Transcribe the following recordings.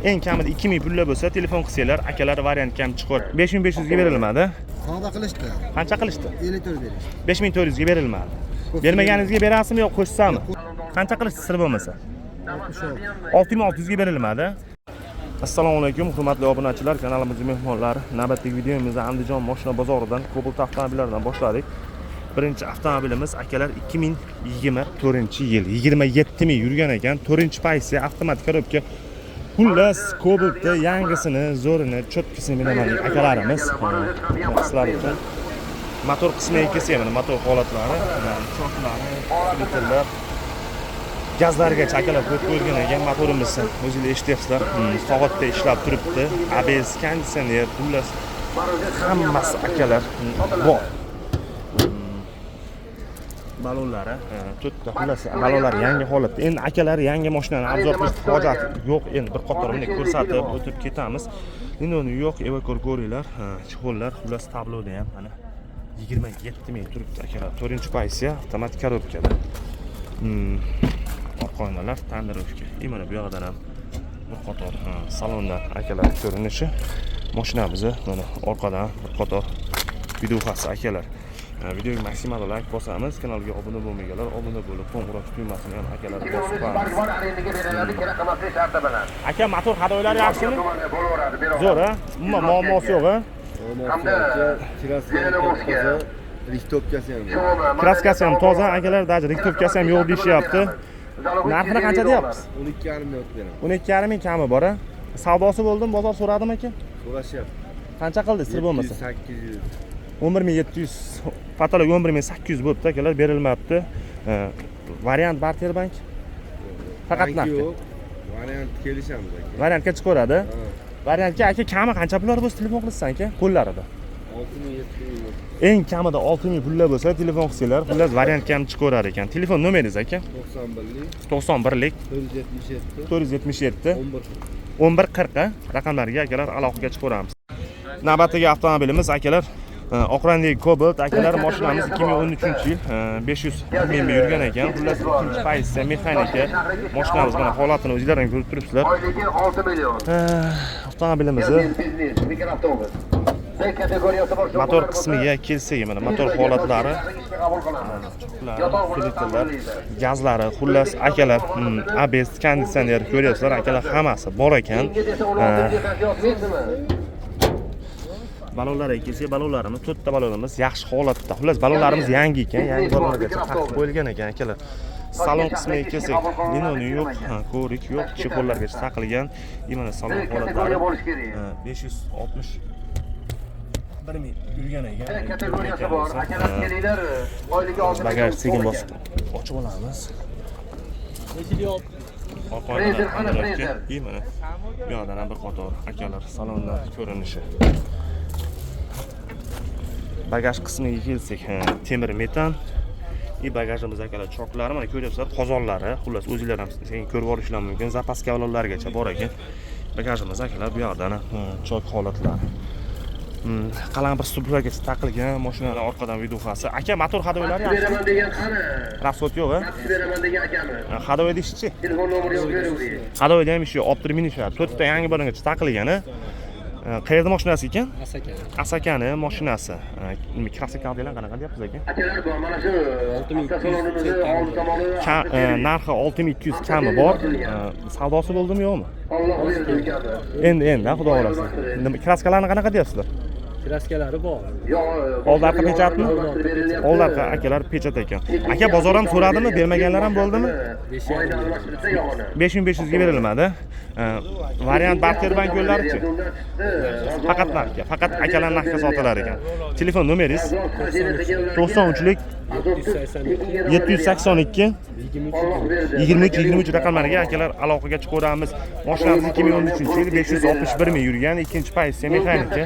Eng kamida 2000 pullar bo'lsa, telefon qilsanglar, akalar variantga ham chiqar. 5500 ga berilmadi. Savdo qilishdi. Qancha qilishdi? 54 berishdi. 5400 ga berilmadi. Bermaganingizga berasizmi yo qo'shsami? Qancha qilishdi sir bo'lmasa? 66. 6600 ga berilmadi. Assalomu alaykum, hurmatli obunachilar, kanalimizning mehmonlari. Navbatdagi videomizni Andijon mashina bozoridan Cobalt avtomobillaridan boshladik. Birinchi avtomobilimiz, akalar, 2024-yil, 27 ming yurgan ekan. 4-pozitsiya, avtomat korobka. Xullas, Cobaltni yangisini, zo'rini, чётко sini beraman akalarimiz. Ha, sizlar uchun. Motor qismiga kelsak, mana motor holatlari, mana choklari, filtrlar, gazlargacha, akalar, qo'yib qo'yilgan ekan. Motorimiz, o'zinglar eshityapsizlar, soatda ishlab turibdi. ABS, konditsioner, xullas, hammasi, akalar, bor. Balonlari to'rtta, xullas, balonlar yangi holatda. Endi, akalar, yangi mashinani обзор qilish hojati yo'q, endi bir qator bunday ko'rsatib o'tib ketamiz. Endi uni yo'q, evakor ko'ringlar, чехол lar, xullas, tabloda ham mana 27 ming turibdi, akalar. To'rtinchi pozitsiya, avtomat korobkada. Orqa oynalar тонировка. И mana bu yoqdan ham bir qator, salondan, akalar, ko'rinishi mashinamizni, mana orqadan bir qator видюха si, akalar. Videoga maksimal layk bosamiz, kanalga obuna bo'lmaganlar obuna bo'lib, qo'ng'iroq tugmasini ham, akalar, bosib qo'yamiz. Aka, motor ходовой lari yaxshimi, zo'r a? Umuman muammosi yo'q a? Краска toza, рихтовка si ham bor. Краска si ham toza, akalar, даже рихтовка si ham yo'q deyishyapti. Narxini qancha deyapsiz? 12,5 ming beraman. 12,5 ming kami bor a? Savdosi bo'ldimi, bozor so'radimi, aka? So'rashyapti. Qancha qildi, sir bo'lmasa? 800. 11 700, потолок 11 800 bo'libdi, akalar, berilmabdi. Variant barter bank, faqat Banki naqd. Yo'q. Variant kelishamiz, aka. Variantga chiqaveradi. Ha. Variantga, aka, kami qancha pullar bo'lsa, telefon qilishsan, aka, qo'llarida? 6 ming, 7 ming. Eng kamida 6000 pullar bo'lsa, telefon qilsanglar, xullas, variantga ham chiqaverar ekan. Telefon nomeringiz, aka? 91lik. 91lik. 477. 477. 11. 11 40 raqamlariga, akalar, aloqaga chiqaveramiz. Navbatdagi avtomobilimiz, akalar, oq rangli Cobalt, akalar. Mashinamiz 2013-yil, 500 ming yurgan ekan. Xullas, ikkinchi pozitsiya, mexanika. Mashinamiz, mana, holatini o'zinglar ham ko'rib turibsizlar. Oyligi 6 million. Avtomobilimizni Biznes, mikroavtobus. D kategoriyasi bor. Motor qismiga kelsak, mana motor holatlari, Qabul qilamiz. filtrlar, gazlari, xullas, akalar, ABS, konditsioner, ko'ryapsizlar, akalar, hammasi bor ekan. Menga desa 16 yozmaysizmi? Balonlarga kelsak, balonlarimiz, to'rtta balonimiz yaxshi holatda. Xullas, balonlarimiz yangi ekan, yangi balonlargacha taqib qo'yilgan ekan, akalar. Salon qismiga kelsak, linoni yo'q, коврик yo'q, чехол largacha taqilgan. И mana salon D holatlari. Kategoriya bo'lishi kerak. 561 ming yurgan ekan. D kategoriyasi bor. Akalar, kelinglar, oyligi 6 Bagaj million sekin so'm bosib ekan. ochib olamiz. Orqa Freezer oynalar qani, тонировка. Freezer? И mana bu yoqdan ham bir qator, akalar, salonlar ko'rinishi. Bagaj qismiga kelsak, temir metan и bagajimiz, akalar, choklari, mana ko'ryapsizlar, qozonlari, xullas, o'zinglar ham sekin ko'rib olishlar mumkin. Запаска balonlargacha bor ekan bagajimiz, akalar. Bu yoqdan ham chok holatlari. Qalampir stullargacha taqilgan. Mashinani orqadan видюха si. Aka, motor ходовой lari yaxshi? Beraman degan qani? Расход yo'q a? Naqd beraman degan akamiz. Ходовой deyishchi? Telefon nomeri yozib beravering. Ходовой da ham ish yo'q, olib turib minishadi. To'rtta yangi balongacha taqilgan a? Qayerda mashinasi ekan? Asaka. Asakani mashinasi. Nima, краска qanaqa deyapsiz, aka? Akalar bor, mana shu avtosalonimizni oldi tomoni. Narxi 6200, kami bor. Savdosi bo'ldimi, yo'qmi? Alloh berdi, ukamiz. Endi, endi, xudo xohlasa. Nima, краска larni qanaqa deyapsizlar? Краска lari bor. Oldi arqa pechatmi? Oldi arqa, akalar, pechat ekan. Aka, bozor ham so'radimi, bermaganlar ham bo'ldimi? 5500 ga berilmadi. Variant barter bank yo'llarichi? Faqat narxga, faqat, akalar, narxga sotilar ekan. Telefon nomeringiz? 93lik. 782. 782. 23. 23 23 raqamlariga, akalar, aloqaga chiqaveramiz. Mashinamiz 2013-yil, 561 ming yurgan, ikkinchi pozitsiya, mexanika.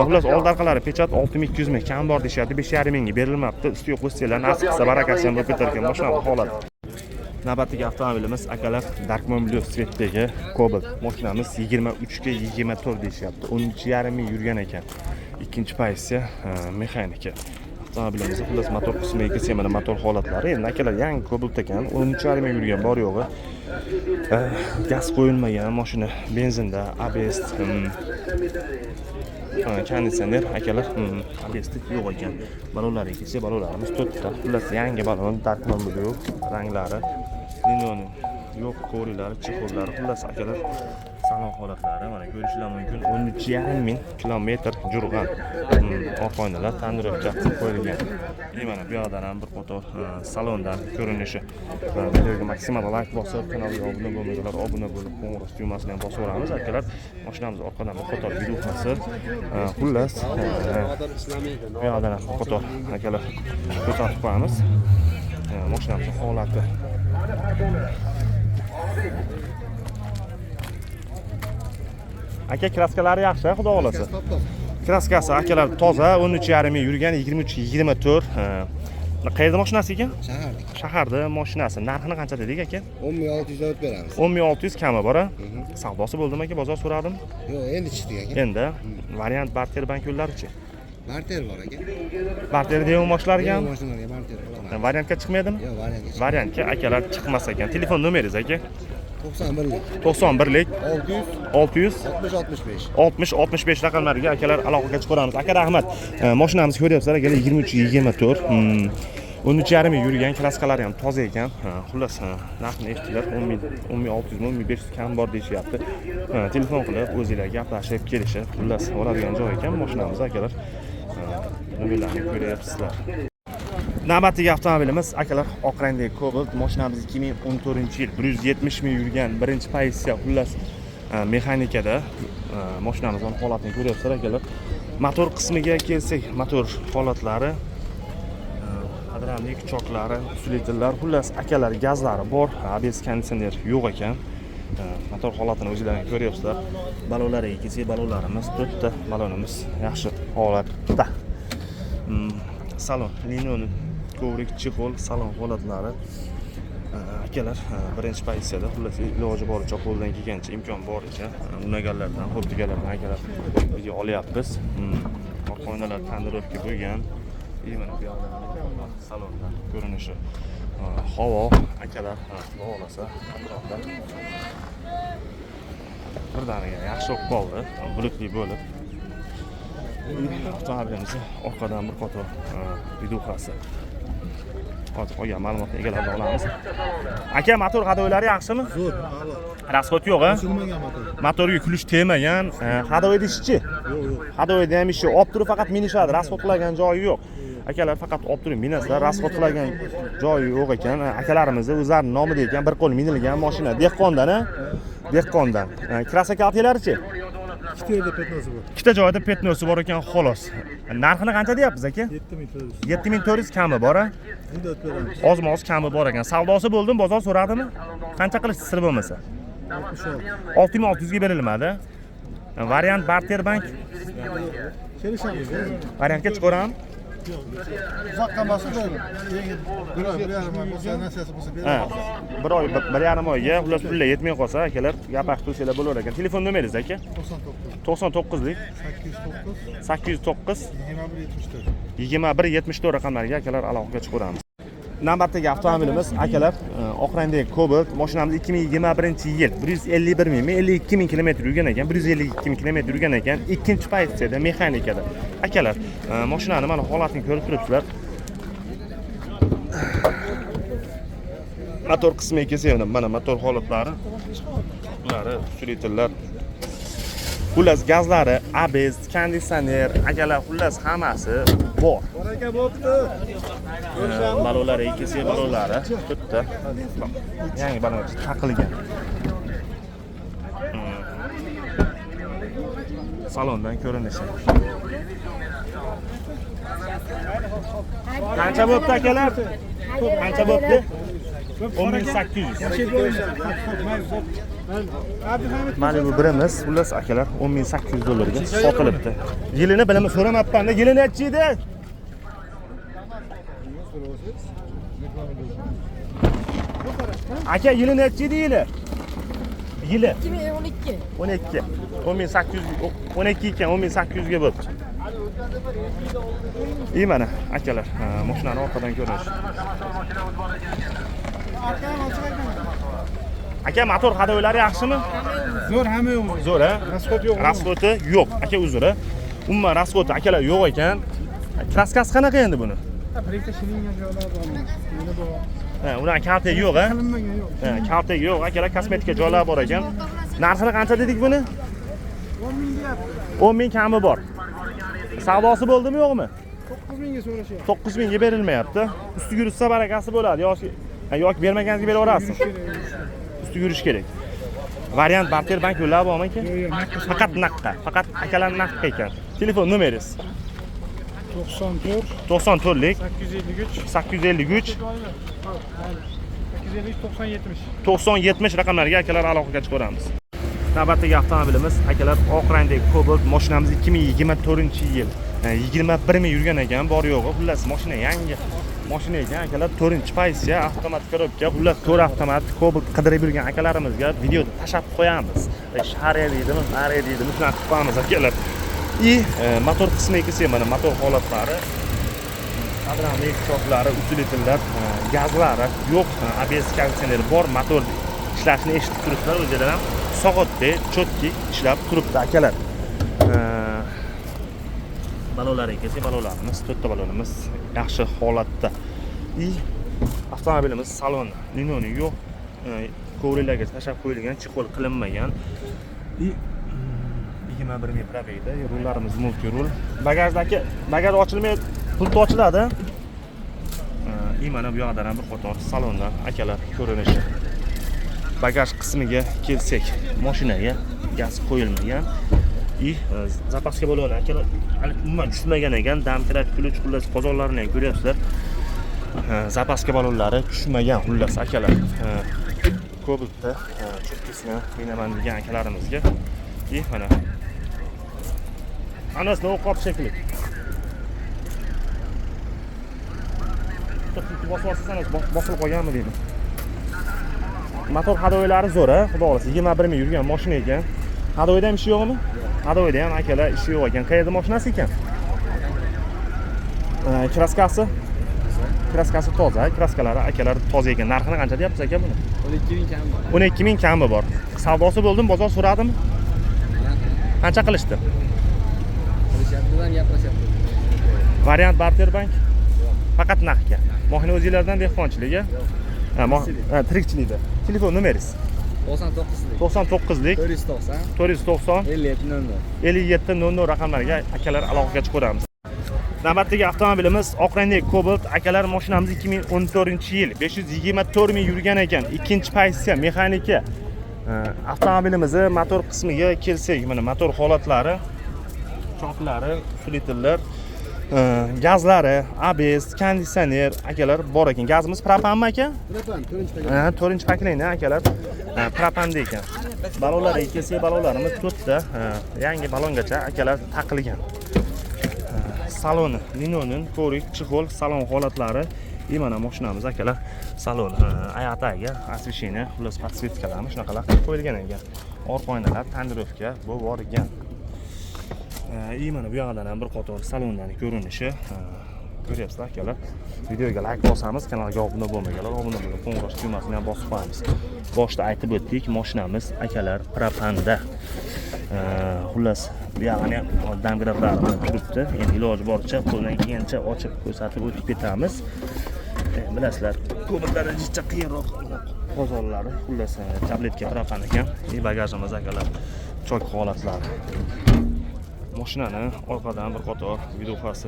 Xullas, oldi orqalari pechat, 6200 ming kam bor deyishyapti, 5,5 mingga berilmabdi. Ustiga qo'shsanglar, nasib qilsa, barakasi ham bo'lib ketar ekan mashinani holati. Navbatdagi avtomobilimiz, akalar, Dark Blue цвет dagi Cobalt. Mashinamiz 23 ga 24 deyishyapti. 13,5 ming yurgan ekan. Ikkinchi pozitsiya, mexanika. Avtomobilimiz xullas motor qismiga kelsak, mana motor holatlari. Endi akalar yangi Cobalt ekan, 13,5 ming yurgan, bor yo'g'i. Gaz qo'yilmagan, mashina benzinda, ABS, konditsioner akalar, ABS yo'q ekan. Balonlarga kelsak, balonlarimiz 4 ta. Xullas yangi balon, Dark Blue ranglari, Linoni yo'q, ko'riklari, chexollari, xullas akalar salon holatlari mana ko'rishlar mumkin. 13,5 ming kilometr jurg'an. Oq oynalar tonirovka qilib qo'yilgan. И mana bu yoqdan ham bir qator salondan ko'rinishi. Videoga maksimal like bosib, kanalga obuna bo'lmaganlar obuna bo'lib, qo'ng'iroq tugmasini ham bosib o'ramiz akalar. Mashinamiz orqadan bir qator videosi. Xullas, bu yoqdan ham bir qator akalar ko'rsatib qo'yamiz. Mashinamiz holati. Aka, kraskalari yaxshi, xudo xolasa. Kraskasi akalar toza, 13,5 ming yurgan, 23-24. Qayerda mashinasi ekan? Shaharda. Shaharda mashinasi. Narxini qancha dedik aka? 10.600 dan beramiz. 10.600 kami bor a? Savdosi bo'ldimi aka? Bozor so'radim. Yo'q, endi chiqdik aka. Endi variant barter bank yo'llarichi? Barter bor aka. Barter degan mashinalarga ham Mashinalarga barter qilaman. variantga chiqmaydimi? Yo'q, variantga. Variantga akalar chiqmas ekan. Telefon nomeringiz aka? 91lik 91lik 600 600 60 65. 60 65 raqamlariga akalar aloqaga chiqaramiz. Aka rahmat. Mashinamizni ko'ryapsizlar akalar, 23 24. 13,5 ming yurgan, kraskalari ham toza ekan. Xullas, narxini eshitdilar. 10.000, 10.600, 10.500 kam bor deyishyapti. Telefon qilib o'zinglar gaplashib, kelishib, xullas oladigan joy ekan mashinamiz akalar. Nomerlarni ko'ryapsizlar. Navbatdagi avtomobilimiz akalar oq rangdagi Cobalt. Mashinamiz 2014-yil, 170 ming yurgan, birinchi pozitsiya, xullas mexanikada. Mashinamizning holatini ko'ryapsizlar akalar. Motor qismiga kelsak, motor holatlari, adramlik choklari, usilitellar, xullas akalar gazlari bor, ABS konditsioner yo'q ekan. Motor holatini o'zinglar ko'ryapsizlar. Balonlariga kelsak, balonlarimiz 4 ta balonimiz yaxshi holatda. Salon linoni kovrik, chexol, salon holatlari akalar birinchi pozitsiyada, xullas iloji boricha qo'ldan kelgancha, imkon boricha unaganlardan, xo'rtiganlardan akalar video olyapmiz. Oq oynalar tonirovka bo'lgan. Mana bu yoqda salondan ko'rinishi. Havo akalar, xudo xolasa atrofda birdaniga yaxshi bo'lib qoldi, bulutli bo'lib. Avtomobilimizni orqadan bir qator videoxasi. Hozir qolgan ma'lumotni egalaridan olamiz. Aka, motor hadoylari yaxshimi? Zo'r, a'lo. Rasxod yo'q, a? Ochilmagan motor. Motorga kulish tegmagan. Hadoyda ishchi. Yo'q, yo'q. Hadoyda ham ishi olib turib faqat minishadi, rasxod qiladigan joyi yo'q. Akalar faqat olib turib minasizlar, rasxod qiladigan joyi yo'q ekan. Akalarimizni o'zlarining nomida ekan, bir qo'l minilgan mashina. Dehqondan, a? Dehqondan. Kraska kaltilarichi? Ikkita yerda petnosi bor. Ikkita joyda petnosi bor ekan, xolos. Narxini qancha deyapmiz aka? 7400. 7400 kami bor a? Endi o'tib beramiz. Ozma-oz kami bor ekan. Savdosi bo'ldimi, bozor so'radimi? Qancha qilish sir bo'lmasa? 66. 6600 ga berilmadi. Variant barter bank Kelishamiz. variantga chiqaram. Uzoqqa emas, yangi bir oy, 1,5 oy bo'lsa, nasiyasi bo'lsa beramiz. Bir oy, 1,5 oyga, xullas pullar yetmay qolsa, akalar gapashib tursanglar bo'lar ekan. Telefon nomeringiz aka? 99 99lik 809 809 21 74. 21 74 raqamlariga akalar aloqaga chiqaramiz. Navbatdagi avtomobilimiz akalar oq rangdagi Cobalt. Mashinamiz 2021-yil, 151 ming, 52 ming kilometr yurgan ekan, 152 ming kilometr yurgan ekan, ikkinchi pozitsiyada mexanikada. Akalar, mashinani mana holatini ko'rib turibsizlar. Motor qismiga kelsak, mana motor holatlari, usilitellar, xullas gazlari, ABS, konditsioner, akalar xullas hammasi bor. Baraka bo'pti. Balonlari ikkisi, balonlari to'rtta. Yangi balon taqilgan. Salondan ko'rinishi. Qancha bo'pti akalar? Qancha bo'pti? 10.800. Malibu birimiz, xullas akalar 10.800 dollarga sotilibdi. Yilini bilaman, so'ramabman-da, yili nechi edi? Aka, yili nechi edi yili? Yili 2012. 12. 10.800 12 ekan, 10.800 ga bo'pti. И mana akalar, mashinani orqadan ko'rinishi. Aka, motor hadoylari yaxshimi? Zo'r, hamma yo'q. Zo'r, a? Rasxod yo'q. Rasxodi yo'q, aka, uzr. Umuman rasxodi akalar yo'q ekan. Kraskasi qanaqa endi buni? Bir ikkita shilingan joylari bor. Yana bor. Ha, unaqa kaltagi yo'q, a? Qilinmagan yo'q. Ha, kaltagi yo'q, akalar, kosmetika joylari bor ekan. Narxini qancha dedik buni? 10 ming deyapti. 10 ming kami bor. Savdosi bo'ldimi, yo'qmi? 9 mingga so'rashyapti. 9 mingga berilmayapti. Ustiga yursa barakasi bo'ladi. Yoki bermaganingizga beraverasiz. Ustiga yurish kerak. Variant barter bank yo'llari bormi aka? Yo'q, yo'q. Faqat naqdga, faqat akalar naqdga ekan. Telefon nomeringiz? 94 94lik 853 853 853 90 70. 90 70 raqamlariga akalar aloqaga chiqaramiz. Navbatdagi avtomobilimiz akalar oq rangdagi Cobalt mashinamiz 2024-yil. 21 ming yurgan ekan, bor yo'g'i. Xullas, mashina yangi mashina ekan akalar, 4-pozitsiya, avtomat korobka, xullas 4 avtomat Cobalt qidirib yurgan akalarimizga videoda tashlab qo'yamiz. Shariya deydimi, Mariya deydimi, shunaqa qilib qo'yamiz akalar. И motor qismiga kelsak, mana motor holatlari, adrenalin choklari, usilitellar, gazlari yo'q, ABS konditsioner bor, motor ishlashini eshitib turibsizlar, o'zinglar ham soatdek cho'tki ishlab turibdi akalar. Balonlarga kelsak, balonlarimiz, 4 ta balonimiz yaxshi holatda. И avtomobilimiz saloni linoni yo'q, kovrilarga tashlab qo'yilgan, chexol qilinmagan. И 21 ming probegda, rullarimiz multi rul. Bagajdagi bagaj ochilmay, pult ochiladi. И mana bu yoqdan ham bir qator salondan akalar ko'rinishi. Bagaj qismiga kelsak, mashinaga gaz qo'yilmagan. И zapaska baloni akalar hali umuman tushmagan ekan. Damkrat, ключ, xullas qozonlarini ham ko'ryapsizlar. Zapaska balonlari tushmagan xullas akalar. Cobaltda cho'tkisini minaman degan akalarimizga. И mana anasini o'qib shekilli. Bitta bosib olsangiz bosilib qolganmi deyman. Motor hadoylari zo'r, a, xudo xolasa 21 ming yurgan mashina ekan. Hadoyda ham ishi yo'qmi? Hadoyda ham akalar ishi yo'q ekan. Qayerda mashinasi ekan? Kraskasi? Kraskasi toza, kraskalari akalar toza ekan. Narxini qancha deyapsiz aka buni? 12 ming kami bor. 12 ming kami bor. Savdosi bo'ldimi, bozor so'radimi? Qancha qilishdi? Qilishyaptidan gaplashyapti. Variant barter bank? Faqat naqdga. Mashina o'zingizlardan dehqonchilik, a? Ha, tirikchilikda. Telefon nomeringiz? 99lik 99lik 490 490 57 00. 57 00 raqamlariga akalar aloqaga chiqaramiz. Navbatdagi avtomobilimiz oq rangli Cobalt akalar, mashinamiz 2014-yil 524 ming yurgan ekan. Ikkinchi pozitsiya, mexanika. Avtomobilimizni motor qismiga kelsak, mana motor holatlari, choklari, usilitellar, gazlari, ABS, konditsioner akalar bor ekan. Gazimiz propanmi aka? Propan, 4-chi Ha, 4-chi paklayni akalar. Propanda ekan. Balonlarga kelsak, balonlarimiz 4 ta, yangi balongacha akalar taqilgan. Saloni linonin ko'rik, chexol, salon holatlari. И mana mashinamiz akalar salon, oyoq tagiga osvещение, xullas podсветkalarni shunaqalar qilib qo'yilgan ekan. Orqa oynalar tonirovka bo'lib borgan. И mana bu yoqdan ham bir qator salonlarning ko'rinishi ko'ryapsizlar akalar. Videoga like bosamiz, kanalga obuna bo'lmaganlar obuna bo'lib, qo'ng'iroq tugmasini ham bosib qo'yamiz. Boshda aytib o'tdik, mashinamiz akalar propanda. Xullas bu yog'ini ham damgradlari turibdi. Endi iloji boricha qo'ldan kelgancha ochib ko'rsatib o'tib ketamiz. Bilasizlar, Cobaltlar jicha qiyinroq bozorlari. Xullas tabletka propan ekan. И bagajimiz akalar chok holatlari. Mashinani orqadan bir qator videoxasi.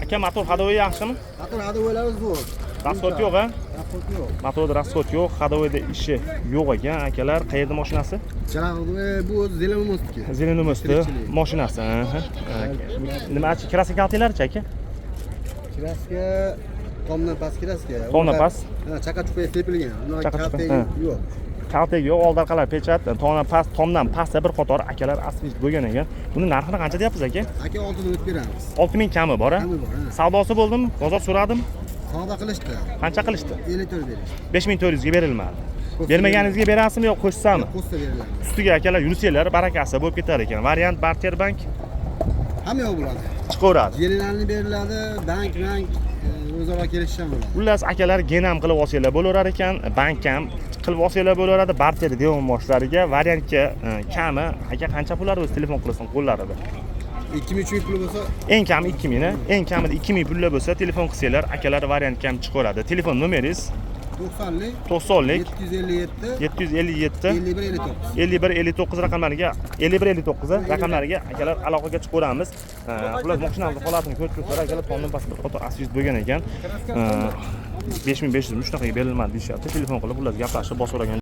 Aka, motor hadovi yaxshimi? Motor hadovilari zo'r. Rasxod yo'q, a? Rasxod yo'q. Motorda rasxod yo'q, hadovoyda ishi yo'q ekan akalar. Qayerda mashinasi? Bu o'zi Zelenомостniki. Zelenомостni mashinasi. Nima, kraska kaltinglarchi aka? Kraska tomdan past kraska. Tomdan past? Ha, chaqa-chuqa sepilgan. Unaqa Chaqa-chuqa, kaltagi yo'q. Kaltagi yo'q, old orqalar pechat, tomdan past, tomdan pastda bir qator akalar asfalt bo'lgan ekan. Buni narxini qancha deyapsiz aka? Aka 6 ming beramiz. 6 ming kami bor, a? Kami bor, ha. Savdosi bo'ldimi? Bozor so'radimi? Savdo qilishdi. Qancha qilishdi? 54 berishdi. 5400 ga berilmadi. Bermaganingizga berasizmi yo qo'shsami? Qo'shsa beriladi. Ustiga akalar yursanglar barakasi bo'lib ketar ekan. Variant barter bank Hamma yoq bo'ladi. chiqaveradi. Jenelalni beriladi, bank bank o'zaro kelishgan bo'ladi. Xullas akalar genam qilib olsanglar bo'laverar ekan, bank ham qilib olsanglar bo'laveradi. Barter devon moshlariga variantga kami aka qancha pullar o'zi telefon qilsin qo'llarida. 2000-3000 puli bo'lsa, Eng kami 2000, eng kamida 2000 pullar bo'lsa telefon qilsanglar akalar variantga ham chiqaveradi. Telefon nomeringiz 90lik 90lik 757 757 51 59. 51 59 raqamlariga 51 59 raqamlariga akalar aloqaga chiqaveramiz. Xullas mashinamizni holatini ko'rib turibsizlar akalar, tomdan past bir qator asfalt bo'lgan ekan. 5500 shunaqaga berilmadi deyishyapti. Telefon qilib xullas gaplashib bosavergan.